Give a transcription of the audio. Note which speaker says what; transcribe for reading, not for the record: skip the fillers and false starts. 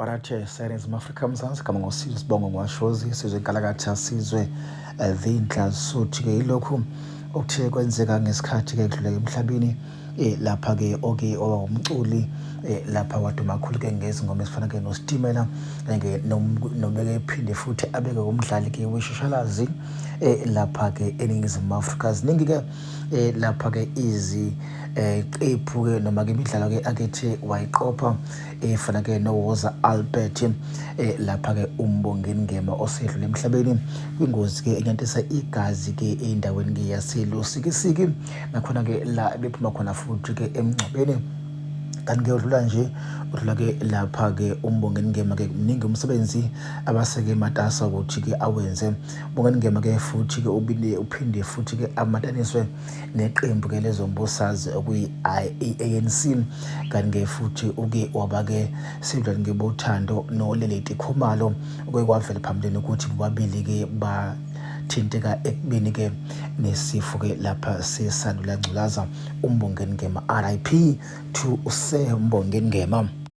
Speaker 1: Warathe Serenzimu Afrika Mzansi gama ngosizwe sibongo ngwashozi sizwe inkalakatha sizwe eh, vindla suthi ke ilokhu okuthe kwenzeka ngesikhathi ke kudluleka emhlabeni eh, lapha ke oke owawumculi eh, lapha waduma kakhulu ke ngezingoma ezifana ke noSitimela eh, ke nobeke ephinde futhi abeke umdlali ke weshashalazi eh, lapha ke eNingizimu Afrika. Ziningi ke eh, lapha ke izi eh, qephu ke noma ke imidlalo ke akethe wayiqopha efana ke noWoza Albert eh, lapha ke uMbongeni Ngema osedlule emhlabeni kwingozi ke enyantisa igazi ke endaweni ke yaseLusikisiki, nakhona ke la bephuma khona futhi ke emngcwabeni. Kanti ke udlula nje udlula ke lapha ke uMbongeni Ngema ke mningi umsebenzi abaseke matasa ukuthi ke awenze. Mbongeni Ngema ke futhi ke ubinde uphinde futhi ke amataniswe neqembu ke lezombusazwe okuyi-ANC, kanti ke futhi uke waba ke sebudlelwane ke bothando noLeleti Khumalo, okuke kwavela phambilini ukuthi bobabili ke bathinteka ekubeni ke nesifo ke lapha sesandula ngculaza. uMbongeni Ngema, RIP to uSir Mbongeni Ngema.